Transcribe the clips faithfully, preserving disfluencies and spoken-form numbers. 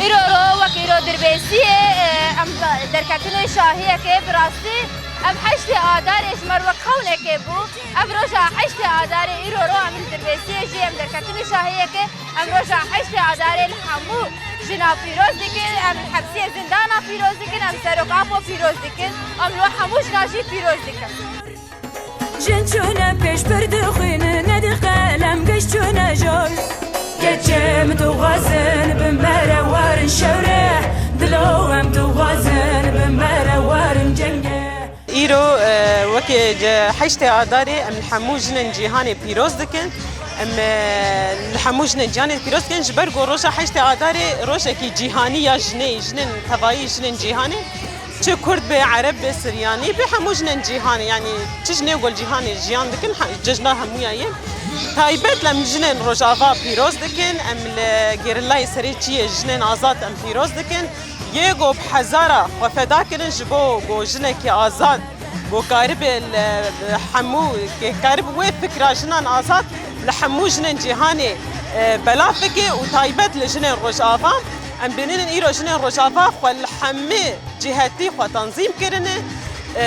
Îro ro wek îro Dirbêsiyê, e, em derketinê şahiyekê bi rastî em heştê Adarê ji me re wek xewnekê bû. Ev roja heştê Adarê îro ro em li Dirbêsiyê jî em derketinê şahiyekê em roja heştê Adarê li hemû jina pîroz dikin, em li hepsiyê zindana pîroz dikin, em Serok Apo pîroz dikin, em li hemû jina jî pîroz dikin. Jin çûne pêş bir dixwîne, nediqelem giş çûne jor. Keçim dixwazin bi me re werin şewre, dilo em dixwazin bi me re werin cenge. Îro, e, wekî heştê Adarê em li hemû jinên cîhanê pîroz dikin. Em, e, li hemû jinên cîhanê pîroz dikin, ji ber ku roja heştê Adarê rojekî cîhanî ya jinê, jinên tevayî, jinên cîhanê. Çi Kurd be, Ereb be, Siryanî be, hemû jinên cîhanê, yanî çi jinê ku li cîhanê jiyan dikin, he-, cejna hemûya ye. Taybet em jinên Rojava pîroz dikin, em li gerîlayê serê çiyê jinên azad em pîroz dikin. Yê ku bi hezara xwe feda kirin ji bo ku jinekî azad, ku karibe li hemû, karibe wê fikra jinan azad li hemû jinên cîhanê, e, belav bike û taybet li jinên Rojava. Em bînin îro jinên Rojava xwe li hemî cîhetî xwe tenzîm kirine, e,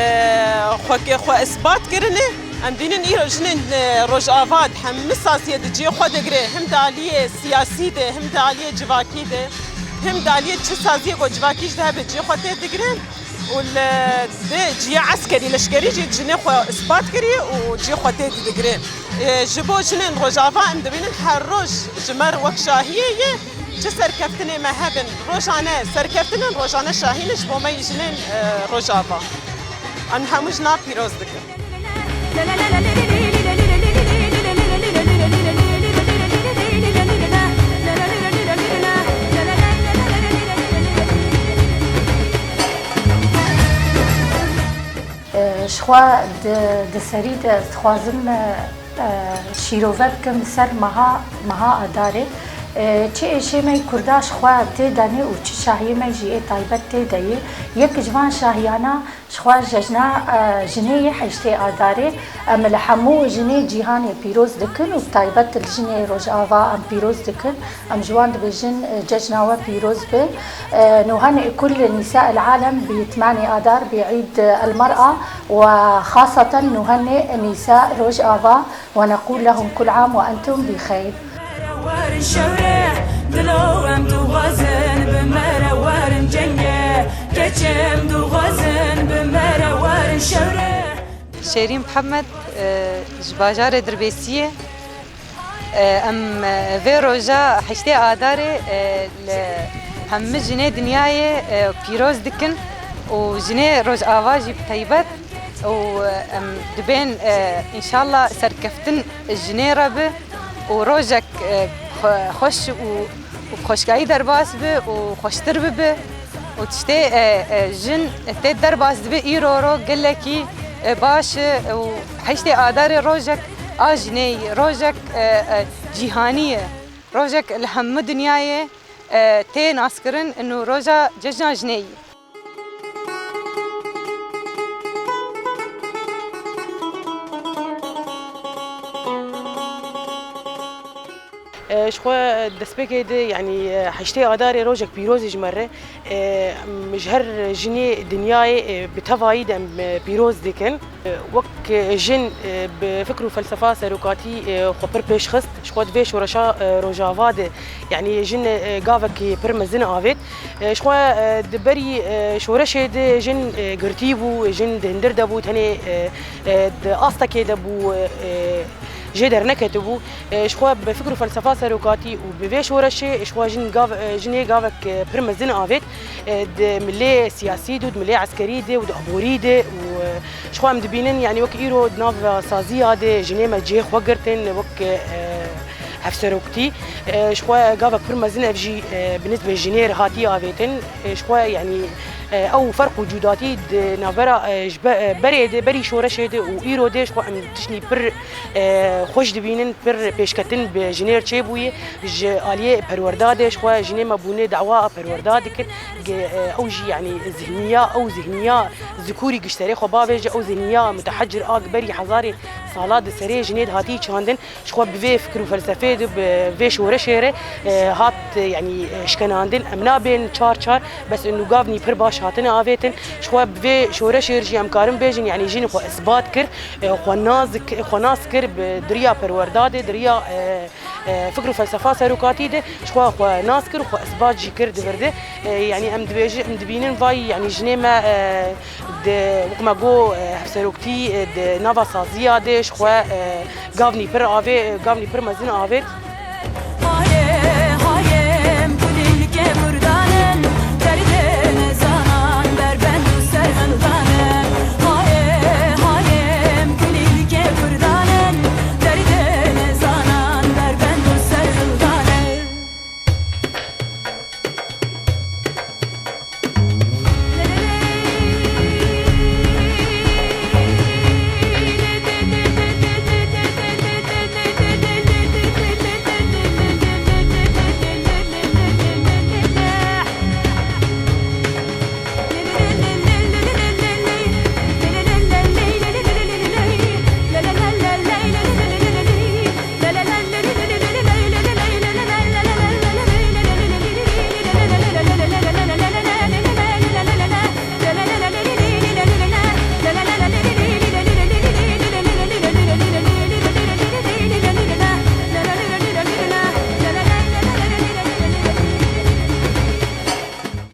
xwe ke xwe isbat kirine. Em dînin îro jinên, e, Rojava di hemî saziyê di cihê xwe digire, him di aliyê siyasî de, him di aliyê civakî de, him di aliyê çi saziyê ku civakî jî de hebe cihê xwe tê digire û li di cihê eskerî, leşkerî jî jinê xwe isbat kiriye û cihê xwe tê digire. E, ji bo jinên Rojava em dibînin her roj ji me re wek şahiyê ye. Çi serkeftinê me hebin, rojane serkeftin in, rojane şahî ne ji bo me yî jinên, e, Rojava. Em hemû jina pîroz dikin. E, ji xwe di, di serî de ez dixwazim, e, e, şîrove bikim li ser meha, meha Adarê. E, çi êşê me yê Kurda ji xwe tê de ne û çi şahiyê me jî ê taybet tê de ye. Yek ji van şahiyana ji xwe cejna, e, jinê yê heştê Adarê. Em li hemû jinê cîhanê pîroz dikin û bi taybet li jinê Rojava em pîroz dikin. Em ji wan dibêjin, e, cejna we pîroz be. E, نهنئ كل نساء العالم بثمانية آذار بعيد المرأة، وخاصة نهنئ نساء Rojava، ونقول لهم كل عام وأنتم بخير. Werin şewre, dilo em dixwazin bi me re werin cenge. Keçim dixwazin bi me re werin şewre. Şêrîn Mihemed, e, ji bajarê Dirbêsiyê. E, em, e, vê roja heştê Adarê, e, li hemî jinê dinyayê, e, pîroz dikin û jinê Rojava jî bi taybet û, e, em dibên, e, înşallah serkeftin jinê re bi û rojek, e, xwe-, xweş û û bi xweşkayî derbas bi û xweştir bibe û tiştê, e, e, jin tê derbas dibe îro ro gelekî, e, baş e û heştê Adarê rojek a jinê ye, rojek, e, e, cîhanî ye, rojek li hemû dinyayê, e, tê naskirin û roja cejna jinê ye. E, ji xwe destpêkê de, yanî, e, heştê Adarê rojek pîroz e ji me re. E, em ji her jinê dinyayê, e, bi tevayî de em, e, pîroz dikin. E, wek, e, jin, e, bi fikr û felsefa serokatî, e, xwe pir pêş xist. Ji xwe di vê şoreşa, e, Rojava de, yanî jin, e, gavekî pir mezin avêt. E, ji xwe, e, di berî, e, şoreşê de jin, e, girtî bû, jin di hundir de bû, tenê, e, e, di astekê de bû, e, jê derneketibû. E, ji xwe bi fikr û felsefa serokatî û bi vê şoreşê ji xwe jin gav-, e, jinê gavek, e, pir mezin avêt. E, di milê siyasî de û di milê eskerî de û di aborî de û, e, ji xwe em dibînin, yanî wek îro di nav saziya de jinê me cihê xwe girtin, wek, e, hevseroktî. E, ji xwe gavek pir mezin ev jî, e, bi nisbê jinê re hatiye avêtin. E, ji xwe, yanî, Ew ferq û cudatî di navbera, e, ji be-, e, berê de, berî şoreşê de û îro de ji xwe em tiştî pir, e, xweş dibînin, pir pêşketin bi jinê re çêbûye. Ji aliyê perwerda de ji xwe jinê me bûne dawa a perwerda dikin. Ge-, e, ew jî, yanî, zihniya, ew zihniya zikûrî gişt serê xwe bavêje, ew zihniya mutehecir a berî hezarê sala di serê jinê de hatî çandin. Ji xwe bi vê fikir û felsefeyê de, bi vê şoreşê re, e, hat, e, yanî, e, şkenandin. Em nabên çar çar, bes û gavnî pir baş hatine avêtin. Ji xwe bi vê şoreşê re jî em karin bêjin, yanî, jin xwe isbat kir, e, xwe nas, xwe nas kir bi diriya perwerda de, diriya, e, e, fikir û felsefa serokatî de. Ji xwe xwe nas kir, xwe isbat jî kir di vir de. E, yanî, em dibêjin, em dibînin vay, yanî, jinê me, e, di, wek me got, e, hevseroktî, e, di nava saziya de ji xwe, e, gavnî pir avê, gavnî pir mezin avêt.